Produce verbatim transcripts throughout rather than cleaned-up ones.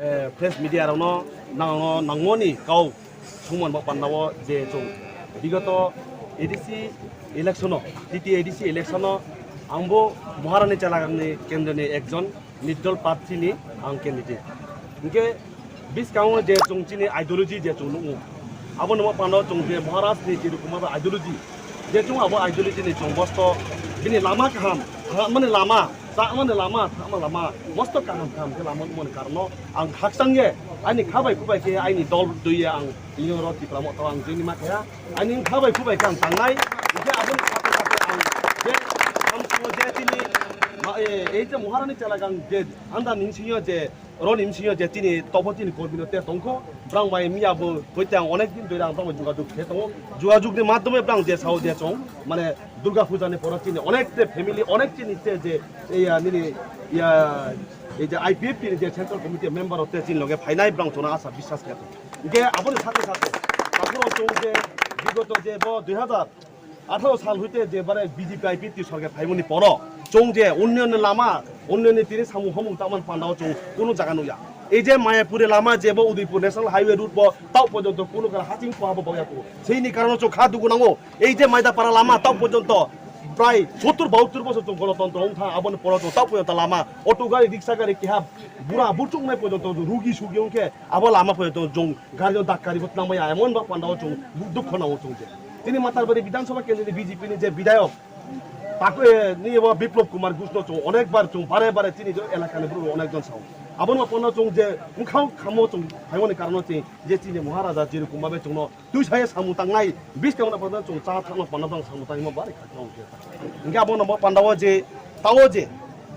Eh, press media rokno nangno nangmoni kau sungmani bo pandao je chwng bigoto A D C election o, T T A D C election o ang bo Maharani Chalagangni kendroni ekjon nirdol prarthi ni ang candidate. Hinkhe bwskango je chwng chini ideology je chwng nukgo, abo nungma pano chwng je Maharaj ni je rokom abo ideology, je chwng abo ideology ni chwng bosto bini lama kaham, thangmani lama, chakmani lama, thangma lama, bosto kaham kaham khe lama nukmani karon no ang khakchang ye, ani kha bai khu bai khe ani dol twi ye ang tini oro Tipra Motha ang join ma khe ha, ani kha bai khu bai khe ang tangnai, hinkhe aboni sathe sathe ang je samsongo je tini ma-, e, ei je Maharani Chalagangni je anda ning singyo je Roni bsingyo je chini tobo chini kormino te tongkho, brang bai miya bo hoite ang onek din dori ang brang bai jogajog khe tongo. Jogajog ni madhyome brang je sao je chong, mane Durga Puja ni poro chini onek te family, onek chini te je, iya, nini, iya, ei je I P F T ni je Central Committee member rok te chini loge phainai brang chona asa biswas khe tongo. Hinkhe aboni sathe sathe, takhoro chong je bigoto je bo dui hazar atharo sal hoite je bare B J P I P F T sorkar phaimani poro chwng je unnoyon ni lama, unnoyon ni tini samung hamung tangmani pandao chwng kunu jaga nukya. Ei je Mayapuri lama je bo Udaipur National Highway route bo tao porjonto kunu kala haching poha bo bokya tongo. Seini karon chwng kha dugu nango. Ei je Maidapara lama tao porjonto prai sottur bahattur bosor chwng gonotontro wngkha, aboni poro chwng tao porjonto lama auto gari, riksha gari keha bura buchuk nai porjonto rugi sugi wngkhe abo lama porjonto chwng gari no dakkari bo tangmaya, emon ba pandao chwng dukho nango chwng je. Tini Matarbari Bidhan Sabha kendro ni B J P ni je bidhayok, tak, eh, ni bo Biplab Kumar Ghosh no chwng onek bar chwng bare bare tini je elaka ni borok rok onek jon sao. Abo no pono chwng je wngkhao khamo chwng phaimani karon no chwng je chini Maharaja je rokom babe chwng no twi saya samung tangnai, bwskango no pono chwng cha thangma pono chwng samung tangma bari kha chwng je. Hinkhe abo no bo pandao je, tao je,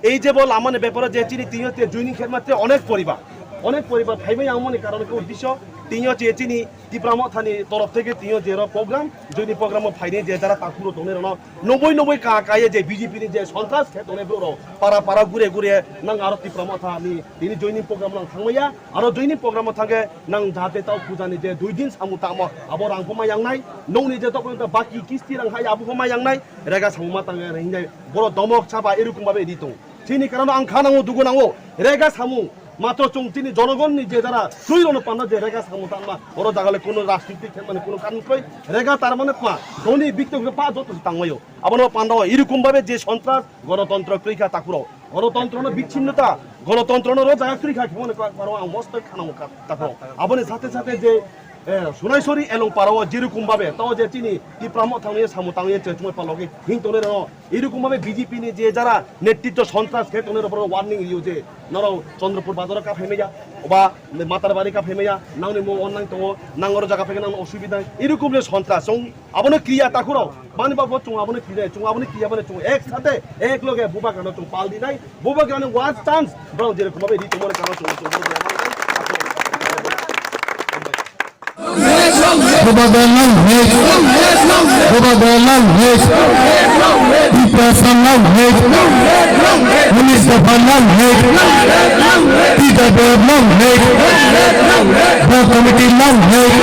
ei je bo lama ni beparo je chini tini te joining khe ma te onek poribar, onek poribar phaimani ang mani karon khe uddesho tini je chini Tipra Motha ni torof theke tini je ro program, joining program o phaini je jara takhuk rok tongnai rok no noboi noboi ka, ka ye je B J P ni je sontras khe tongnai borok rok para para gure gure nang aro Tipra Motha ni tini joining program nang thangmaya, aro joining program o thangkhe nang jahate tao puja ni je dui din samung tangmo abo rang pho ma yangnai, nokni je tokoni ta baki kisti rang hai abo pho ma yangnai, rega samung ma tangya hinjai borok domok chaba erokom babe ri tongo. Chini karon ang kha nango dugu nango rega samung matro chwng chini jonogon ni je jara twi rok no panna je rega samung tangma oro jaga le kuno rajniti khe mani kuno karon koi rega tar mane tma doni bikto pa joto tangmayo abono pandao erokom babe je sontras gonotontro krikha takhuro. Gonotontro no bichinnota, gonotontro no ro jaga kwrwi kha, khemo ni kok paro ang mosto khana mukha takhro. Aboni sathe sathe je, eh, Sunaisori elong paro o jerokom babe, tao je chini Tipra Motha thangwi samung tangwi je chumui palogi hing tongnai rok. Erokom babe B J P ni je jara netritwo sontras khe tongnai rok warning riyo je, norok Chandrapur bazar o ka phaimaya, oba Matarbari ka phaimaya, nangni mo online tongo, nang oro jaga phaikhe nang osubida. Erokom je sontras, chwng Abono kriya takhurok. Bani babo chwng abono kriya, chwng abono kriya, bani chwng ek sathe, ek loge bubagrano chwng pal dinai. Bubagrani one chance, borok jerokom babe ri tongmani karon chwng, chwng, chwng. Bubagra long live. Bubagra long live. Tiprasa long live. Munis Dopha long live. T W F long live. Block committee long live.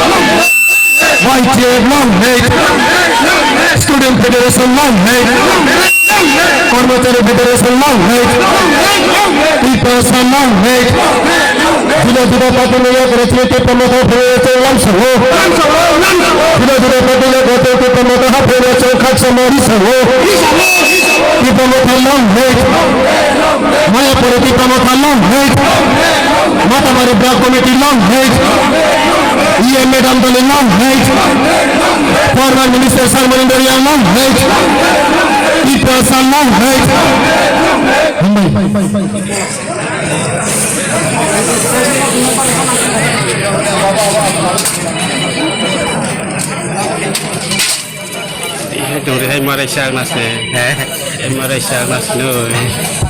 Y T F long live, Student Federation long live, Karmachari Federation long live, Tiprasa long live. Juda juda party ni yak rachini Tipra Motha Federation lamsango. Juda juda party ni yak rachini Tipra Motha Federation khaksa mari sango. Tipra Motha long live. Mayapuri Tipra Motha long live. Matabari Block Committee long live. E M Madam Dali long live. Former Minister Sarmani Doria long live. Tiprasa long live. Hambai. Dori hai marai sak nase. Marai sak nase noi.